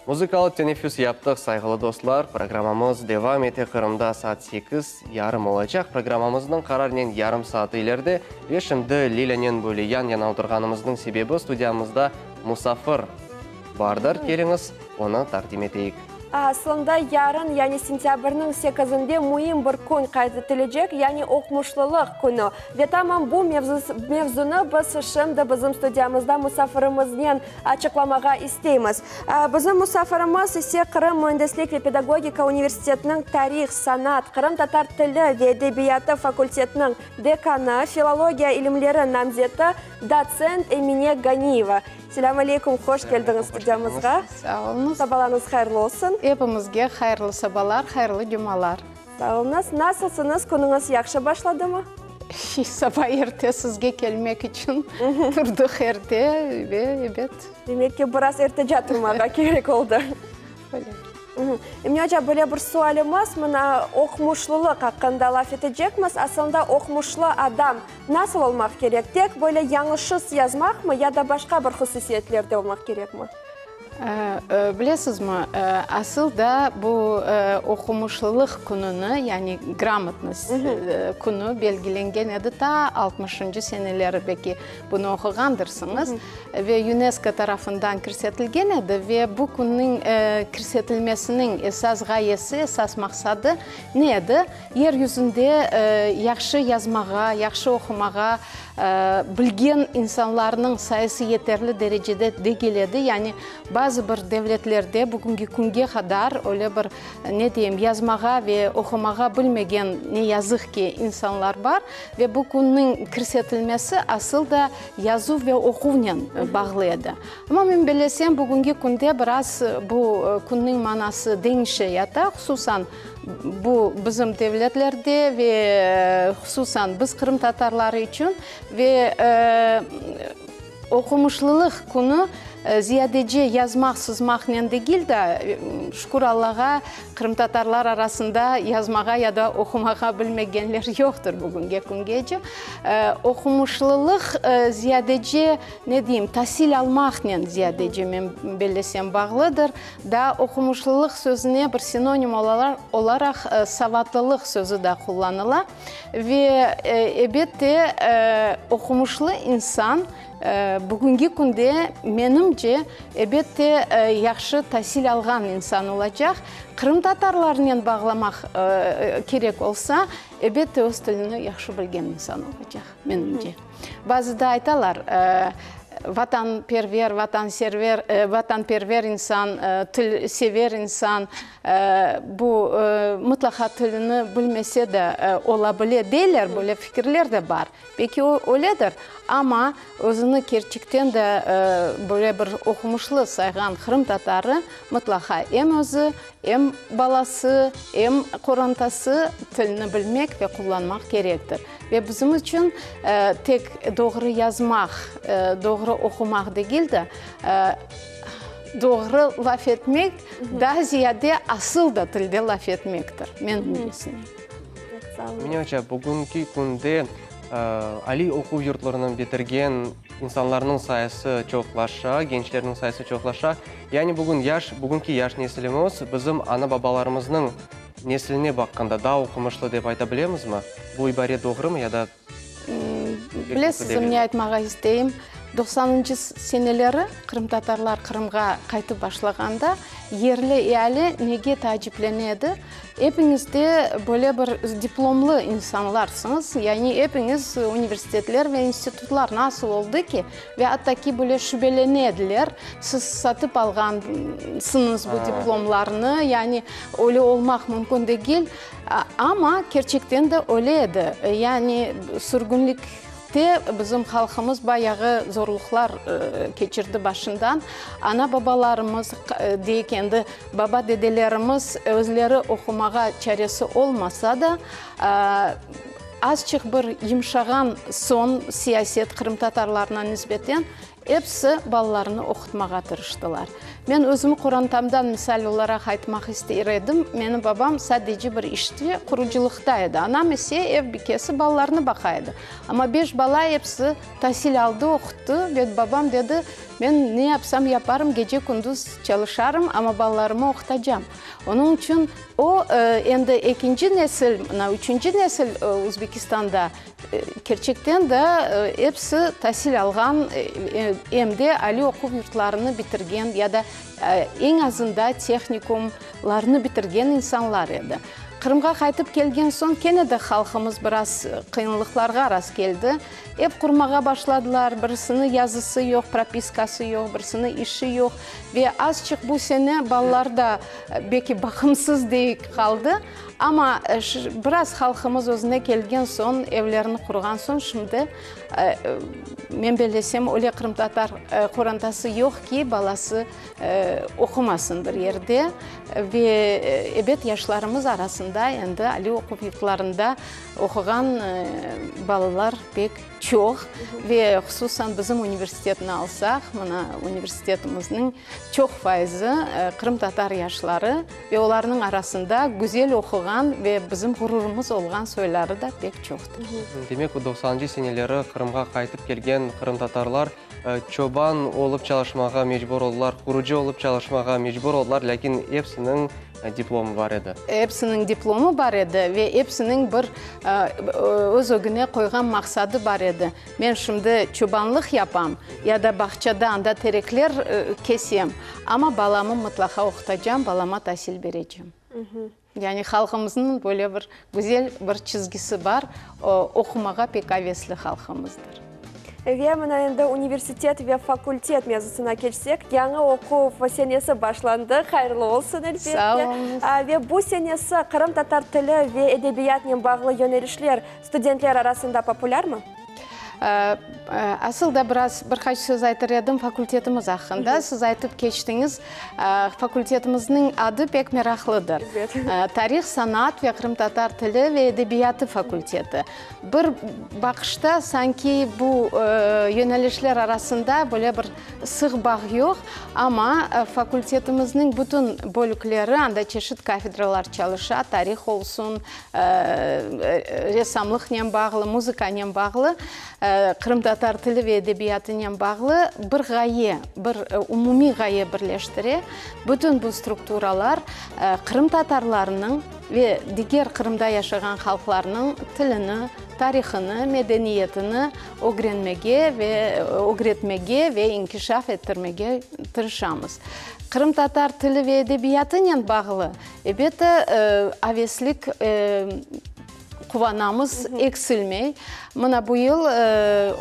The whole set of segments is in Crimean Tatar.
Muzıkalı teneffüs yaptıq, sayğılı dostlar. Programmamız devam ete. Qırımda saat sekiz yarım olacaq. Programmamıznıñ qararnen yarım saatı ileride. Ve şimdi Lilânen böyle yan-yana oturğanımıznıñ sebebi, studiyamızda musafir bardır. Keliñiz, onı taqdim eteyik. Aslında yarın, yani sentâbrniñ sekizinde müim bir kün qayd etilecek, yani oqmuşlılıq künü. Ve tamam bu mevzunı biz şimdi bizim studiyamızda musafirimiznen açıqlamağa isteymiz. Bizim musafirimiz ise Qırım müendislik ve pedagogika universitetiniñ tarih, sanat, qırımtatar tili ve edebiyatı fakultetiniñ dekanı, filologiya ilimleri namzeti, dotsent Emine Ganiyeva. Selâm aleyküm, hoş keldiñiz studiyamızğa. Sağ oluñız. Sabalañız hayırlı olsun. Epimizge hayırlı sabalar, hayırlı cumalar. Sağ oluñız. Nasılsıñız, künüñiz yahşı başladımı? Saba erte sizge kelmek içün turdıq erte ve ebet. Demek ki, biraz erteca turmağa kerek oldı. Öyle. Emine oca, böyle bir sualimiz, mına, oqmuşlılıq aqqında laf etecekmiz. Aslında oqmuşlı adam nasıl olmaq kerek? Tek böyle yañlışsız yazmaqmı ya da başqa bir hususiyetler de olmaq kerekmi? Bilesizmi, asıl da bu oqumışlılıq kününi, yani gramotnost künü belgilengen edi ta altmışıncı seneleri, belki bunı oquğandırsıñız, ve UNESCO tarafından kirsetilgen edi ve bu künniñ kirsetilmesiniñ esas ğayesi, esas maqsadı ne edi? Yer yüzünde yahşı yazmağa, yahşı oqumağa bilgen insanlarnıñ sayısı yeterli derecede degil edi. Yani bazı bir devletlerde bugünki künge qadar öyle bir, ne deyim, yazmağa ve oqumağa bilmegen, ne yazıq ki, insanlar bar. Ve bu künniñ kirsetilmesi asıl da yazuv ve oquvnen bağlı edi. Amma men bellesem, bugünki künde biraz bu künniñ manası deñişe yata, hususan, Bu bizim devletlerde ve hususan biz qırımtatarları içün ve oqumışlılıq künü ziyadece yazmaq sızmaqnen degil de, şükür Allağa, qırımtatarlar arasında yazmağa ya da oqumağa bilmegenler yoqtır bugünge küngece. Oqumışlılıq ziyadece, ne deyim, tasil almaqnen ziyadece, men bellesem, bağlıdır. Daa oqumışlılıq sözüne bir sinonim olaraq savatlılıq sözü da qullanıla. Ve, ebet de, oqumışlı insan bugünki künde, menimce, ebet de, yahşı tasil alğan insan olacaq. Qırımtatarlarnen bağlamaq kerek olsa, ebet de, öz tilini yahşı bilgen insan olacaq, menimce. Bazıda aytalar, vatanperver, vatanserver, vatanperver insan, til sever insan, bu mıtlaqa tilini bilmese de ola bile deyler, böyle fikirler de bar. Belki o öyledir, amma özüni kerçekten de böyle bir oqumışlı sayğan qırımtatarı mıtlaqa em özü, em balası, em qorantası tilni bilmek ve qullanmaq kerektir. Ve bizim içün tek doğru yazmaq, doğru oqumaq degil de, doğru laf etmek, daa ziyade asıl da tilde laf etmektir, menim nezdimde. Emine oca, bugünki künde aliy oquv yurtlarını bitirgen insanlarnıñ sayısı çoqlaşa, gençlerniñ sayısı çoqlaşa. Yani bugün yaş, bugünki yaş nesilimiz bizim ana-babalarımıznıñ Nesiline baqqanda, daa oqumışlı dep ayta bilemizmi? Bu ibare doğrumı ya da pek Bilesizmi, ne aytmağa isteyim? Doqsanıncı seneleri qırımtatarlar Qırımğa qaytıp başlağanda, yerli eali nege taaciplene edi? Epiñiz de böyle bir diplomlı insanlarsıñız, yani epiñiz universitetler ve institutlar, nasıl oldı ki, Ve atta ki, böyle şübelene ediler, siz satıp alğansıñız bu diplomlarnı, yani öyle olmaq mümkün degil. Amma kerçekten de öyle edi. Yani sürgünlikte bizim halqımız bayağı zorluqlar keçirdi başından. Ana-babalarımız, deyik endi, baba-dedelerimiz özleri oqumağa çaresi olmasa da, Azçıq bir yımşağan soñ siyaset qırımtatarlarına nisbeten. Episi balalarını oqutmağa tırıştılar. Men özümi qorantamdan misal olaraq aytmaq ister edim. Menim babam sadece bir işte, qurucılıqta edi. Anam ise ev bikesi, balalarını baqa edi. Amma beş bala episi tasil aldı, oquttı ve babam dedi, Men ne yapsam yaparım, gece-kündüz çalışarım, amma balalarımı oqutacam. Onıñ içün o, endi ekinci nesil, mına üçünci nesil Özbekistanda Kerçekten de, episi tasil alğan, em de aliy oquv yurtlarını bitirgen ya da eñ azında tehnikumlarnı bitirgen insanlar edi. Qırımğa qaytıp kelgen soñ kene de halqımız biraz qıyınlıqlarğa rastkeldi. Ev qurmağa başladılar, birisiniñ yazısı yoq, propiskası yoq, birisiniñ işi yoq. Ve azçıq bu sene balalar da belki baqımsız deyik qaldı. Amma biraz halqımız özüne kelgen soñ, evlerini qurğan soñ, şimdi, men bellesem, öyle qırımtatar qorantası yoq ki, balası oqumasın bir yerde. Ve, ebet, yaşlarımız arasında endi aliy oquv yurtlarında oquğan balalar pek çoq. Ve hususan bizim universitetni alsaq, mına, universitetimizniñ çoq fayızı qırımtatar yaşları. Ve olarnıñ arasında güzel oquğan ve bizim ğururımız olğan soyları da pek çoqtır. Demek, bu doqsanıncı seneleri Qırımğa qaytıp kelgen qırımtatarlar çoban olıp çalışmağa mecbur oldılar, qurucı olıp çalışmağa mecbur oldılar, lâkin epsiniñ diplomı bar edi. Epsiniñ diplomı bar edi ve epsiniñ bir öz ögüne qoyğan maqsadı bar edi. Men şimdi çobanlıq yapam ya da bağçada anda terekler kesem, amma balamı mıtlaqa oqutacam, balama tasil berecem. Yani halqımıznıñ böyle bir güzel bir çizgisi bar, oqumağa pek avesli halqımızdır. Ve mına endi universitet ve fakultet mevzusına keçsek, yañı oquv senesi başlandı, hayırlı olsun, elbette. Sağ oluñız. Ve bu senesi qırımtatar tili ve edebiyatnen bağlı yönelişler Studentler arasında populârmı? Asıl da biraz bir qaç söz aytır edim fakultetimiz aqqında. Siz aytıp keçtiñiz, fakultetimizniñ adı pek meraqlıdır. Tarih, sanat ve qırımtatar tili ve edebiyatı fakulteti. Bir baqışta sanki bu yönelişler arasında böyle bir sıq bağ yoq, amma fakultetimizniñ bütün bölükleri, anda çeşit kafedralar çalışa, tarih olsun, ressamlıqnen bağlı, muzıkanen bağlı, qırımtatar tili ve edebiyatınen bağlı bir ğaye, bir umumiy ğaye birleştire. Bütün bu strukturalar qırımtatarlarnıñ ve diger Qırımda yaşağan halqlarnıñ tilini, tarihını, medeniyetini ögrenmege ve ögretmege ve inkişaf ettirmege tırışamız. Qırımtatar tili ve edebiyatınen bağlı Ebet, aveslik, quvanamız eksilmey. Mına bu yıl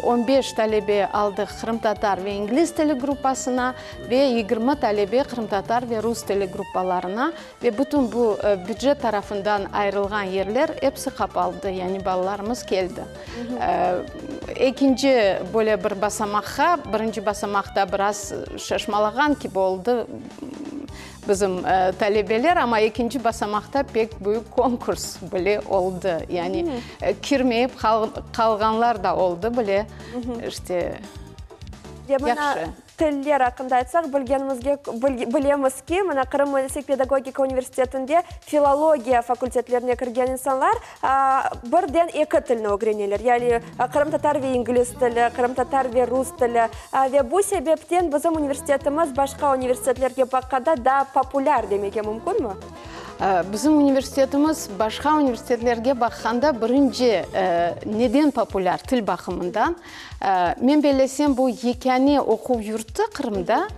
on beş talebe aldıq qırımtatar ve ingliz tili gruppasına ve 20 talebe qırımtatar ve rus tili gruppalarına. Ve bütün bu bücet tarafından ayırılğan yerler episi qapaldı, yani balalarımız keldi. Ekinci böyle bir basamaqqa, birinci basamaqta biraz şaşmalağan kibi oldı. Bizim talebeler, amma ekinci basamaqta pek büyük konkurs bile oldı. Yani kirmeyip qalğanlar da oldı bile. İşte, yahşı. Tiller aqqında aytsaq, bilgenimizge, bilemiz ki, mına Qırım müendislik pedagogika universitetinde filologiya fakultetlerine kirgen insanlar Birden eki tilni ögreneler, yani qırımtatar ve ingliz tili, qırımtatar ve rus tili. Ve bu sebepten bizim universitetimiz başqa universitetlerge baqqanda daa populâr demege mümkünmi? Bizim universitetimiz başqa universitetlerge baqqanda birinci neden populâr, til baqımından. Men bellesem, bu yekâne oquv yurtu Qırımda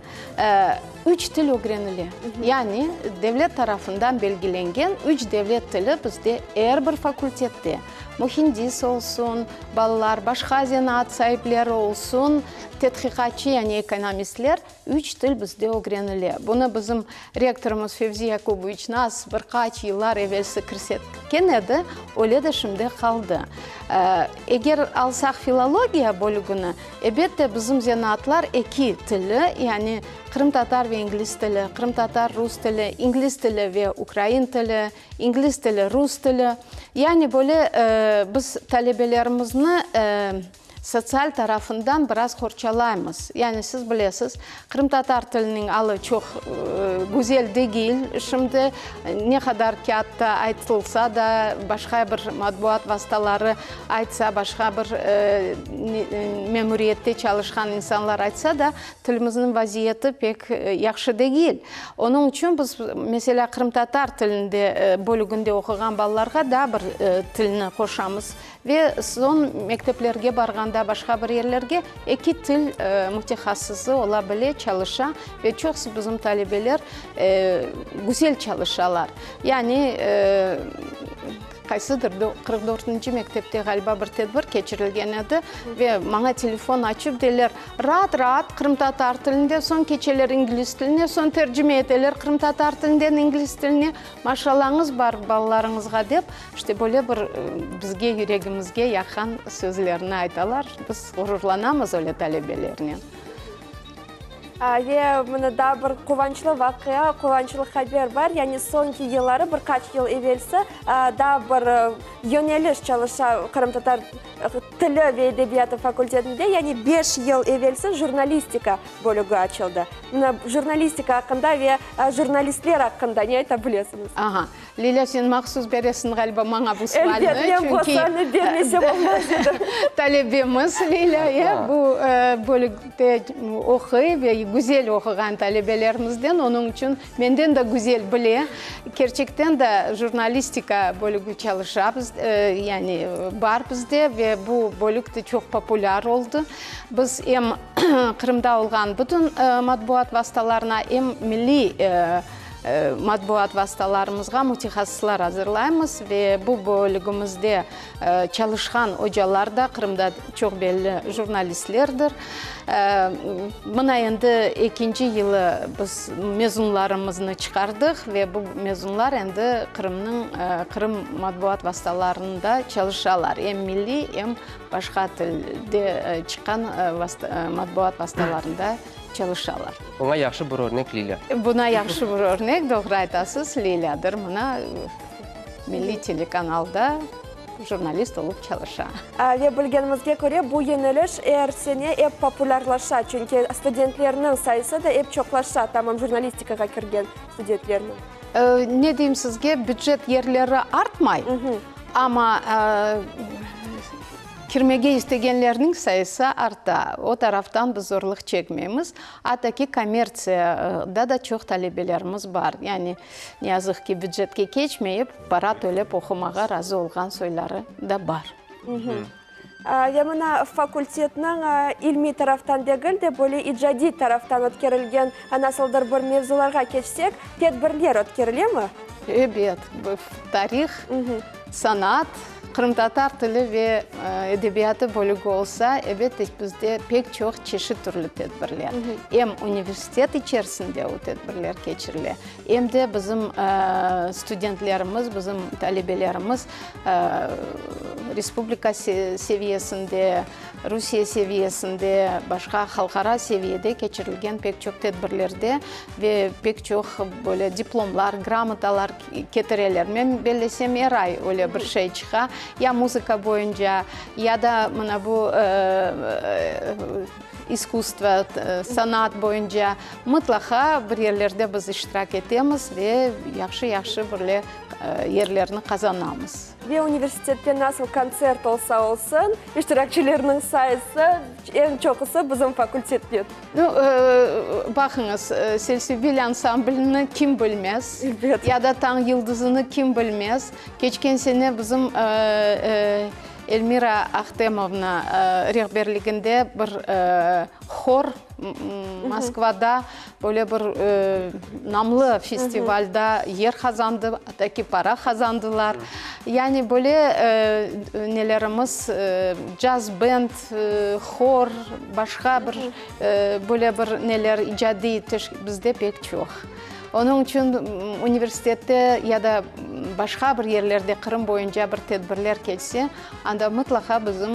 üç til ögrenile. Yani devlet tarafından belgilengen üç devlet tili bizde er bir fakultette, mühendis olsun, balalar, başqa zenaat saipleri olsun, tedqiqatçı, yani ekonomistler, üç til bizde ögrenile. Bunı bizim rektorımız Fevzi Yakuboviç Naz bir qaç yıllar evelsi kirsetken edi, öyle de şimdi qaldı. Eger alsaq filologiya bölügini, ebette, bizim zenaatlar eki tilli, yani qırımtatar ve ingliz tili, qırımtatar, rus tili, ingliz tili ve ukrain tili, ingliz tili, rus tili. Yani böyle biz talebelerimizni. Sotsial tarafından biraz qorçalaymız. Yani siz bilesiz, qırımtatar tiliniñ alı çoq güzel degil şimdi. Ne qadar kâğıtta aytılsa da, başqa bir matbuat vastaları aytsa, başqa bir memuriyette çalışqan insanlar aytsa da, tilimizniñ vaziyeti pek yahşı degil. Onıñ içün biz, meselâ, qırımtatar tilinde bölüginde oquğan balalarğa daa bir tilni qoşamız. Ve soñ mekteplerge barğanda, başqa bir yerlerge eki til mütehassısı ola bile, çalışa ve çoqusı bizim talebeler güzel çalışalar. Yani, qaysıdır 44-nci mektepte ğaliba bir tedbir keçirilgen edi ve maña telefon açıp deyler, raat-raat qırımtatar tilinde, soñ keçeler ingliz tiline, soñ tercime eteler qırımtatar tilinden ingliz tiline, maşallañız bar balalarıñızğa dep. İşte böyle bir bizge yüregimizge yaqan sözlerni aytalar. Biz ğururlanamız öyle talebelernen. Ve mına daa bir quvançlı vaqia, quvançlı haber bar. Yani soñki yılları, bir qaç yıl evelsi daa bir yöneliş çalışa qırımtatar tili ve edebiyatı fakultetinde, yani beş yıl evelsi jurnalistika bölügi açıldı. Mına jurnalistika aqqında ve jurnalistler aqqında ne ayta bilesiñiz? Aha. Lilâ, sen mahsus beresiñ ğaliba maña bu sualni, Elbet, men bu çünki sualni bermesem olmaz edi. talebemiz Lilâ, ya, bu bölükte oquy ve güzel oquğan talebelerimizden, onıñ içün menden de güzel bile. Kerçekten de jurnalistika bölügi çalışa biz, yani bar bizde ve bu bölük de çoq populâr oldı. Biz em Qırımda olğan bütün matbuat vastalarına, em milliy Matbuat vastalarımızğa mütehassıslar azırlaymız ve bu bölügimizde çalışqan ocalar da Qırımda çoq belli jurnalistlerdir. Mına endi ekinci yılı biz mezunlarımıznı çıqardıq ve bu mezunlar endi Qırımnıñ Qırım matbuat vastalarında çalışalar, em milliy, em başqa tilde çıqqan matbuat vastalarında çalışalar. Buña yahşı bir örnek Lilâ. Buna yahşı bir örnek, doğru aytasız, Lilâdır. Mına, milliy telekanalda jurnalist olıp çalışa. Ve bilgenimizge köre, bu yöneliş er sene ep populârlaşa, çünki studentlerniñ sayısı da ep çoqlaşa, tamam jurnalistikağa kirgen studentlerniñ. Ne deyim sizge, bücet yerleri artmay, amma Kirmege istegenlerniñ sayısı arta, o taraftan biz zorluq çekmeymiz. Atta ki, kommertsiyada da çoq talebelerimiz bar. Yani, ne yazıq ki, bücetke keçmeyip, para tölep oqumağa razı olğan soyları da bar. Ve mına fakultetniñ ilmiy taraftan degil de, böyle icadiy taraftan ötkerilgen nasıldır bir mevzularğa keçsek, tedbirler ötkerilemi? Ebet, tarih, sanat. Qırımtatar tili ve edebiyatı bölügi olsa, ebet, bizde pek çoq çeşit türlü tedbirler. Em universitet içerisinde o tedbirler keçirile, em de bizim studentlerimiz, bizim talebelerimiz respublika seviyesinde, Rusiye seviyesinde, başqa halqara seviyede keçirilgen pek çoq tedbirlerde ve pek çoq böyle diplomlar, gramotalar ketireler. Men bellesem, er ay öyle bir şey çıqa, ya muzıka boyunca, ya da mına bu iskusstvo, sanat boyunca mıtlaqa bir yerlerde biz iştirak etemiz ve yahşı-yahşı böyle yerlerni qazanamız. Ve universitette nasıl kontsert olsa olsun, iştirakçilerniñ sayısı eñ çoqusı bizim fakultetten. Nu, baqıñız, Selsebil ansamblini kim bilmez? Elbet. Ya da Tañ yıldızını kim bilmez? Keçken sene bizim Elmira Ahtemovna rehberliginde bir hor Moskvada böyle bir namlı festivalda yer qazandı, atta ki para qazandılar. Yani böyle nelerimiz, caz-bend, hor, başqa bir böyle bir neler icadiy bizde pek çoq. Onıñ içün universitette ya da başqa bir yerlerde Qırım boyunca bir tedbirler keçse, anda mıtlaqa bizim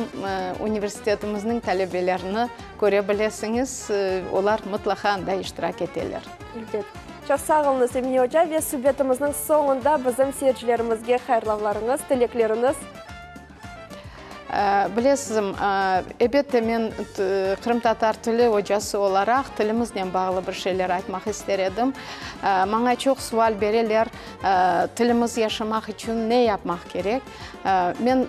universitetimizniñ talebelerini köre bilesiñiz, olar mıtlaqa anda iştirak eteler. Elbet. Çoq sağ oluñız, Emine oca, ve subetimizniñ soñunda bizim seyircilerimizge hayırlavlarıñız, tilekleriñiz. Bilesizm, ebette, men qırımtatar tili ocası olaraq tilimiznen bağlı bir şeyler aytmaq ister edim. Maña çoq sual bereler, tilimiz yaşamaq içün ne yapmaq kerek? Men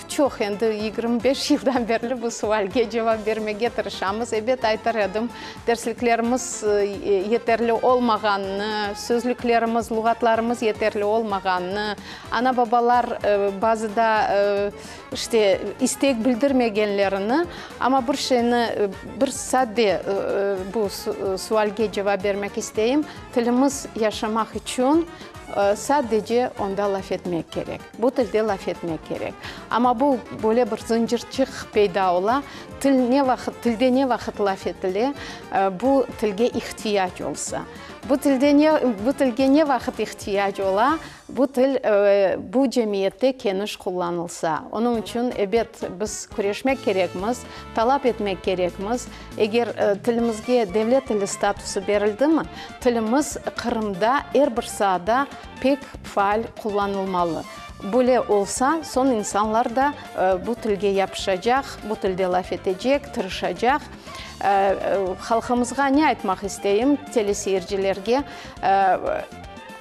çoq, endi 25 yıldan berli bu sualge cevap bermege tırışamız. Ebet, aytar edim, dersliklerimiz yeterli olmağanını, sözlüklerimiz, luğatlarımız yeterli olmağanını, Ana-babalar bazıda, işte, istek bildirmegenlerini, amma bir şeyni, bir sade bu sualge cevap bermek isteyim, tilimiz yaşamaq içün sadece onda laf etmek kerek, bu tilde laf etmek kerek. Amma bu böyle bir zıncırçıq peyda ola, til ne vaqıt, tilde ne vaqıt laf etile, bu tilge ihtiyac olsa. Bu tilde ne, bu tilge ne vaqıt ihtiyac ola? Bu til bu cemiyette keniş qullanılsa. Onıñ içün, ebet, biz küreşmek kerekmiz, talap etmek kerekmiz. Eger tilimizge devlet tili statusı berildimi, tilimiz Qırımda er bir saada pek faal qullanılmalı. Böyle olsa, soñ insanlar da bu tilge yapışacaq, bu tilde laf etecek, tırışacaq. Halqımızğa ne aytmaq isteyim, teleseyircilerge,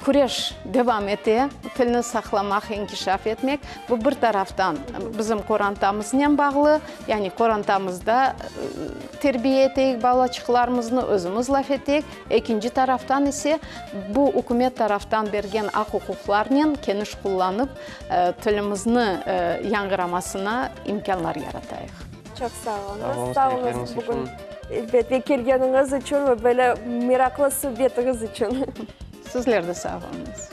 küreş devam ete, tilni saqlamaq, inkişaf etmek. Bu bir taraftan bizim qorantamıznen bağlı, yani qorantamızda terbiye eteyik balaçıqlarımıznı, özümiz laf eteyik. Ekinci taraftan ise bu ükümet taraftan bergen aq-uquqlarnen keniş qullanıp, tilimizni yañğıramasına imkânlar yaratayıq. Çoq sağ oluñız. Sağ oluñız bugün elbet ve kelgeniñiz içün ve böyle meraqlı subetiñiz içün. Sizler de sağ oluñız.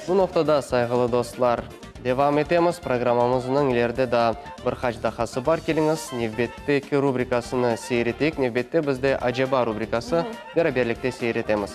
Bu noqtada, sayğılı dostlar, devam etemiz. Programmamıznıñ ileride daa bir qaç daqası bar. Keliñiz, nevbetteki rubrikasını seyir eteyik. Nevbette bizde Aceba rubrikası. Beraberlikte seyir etemiz.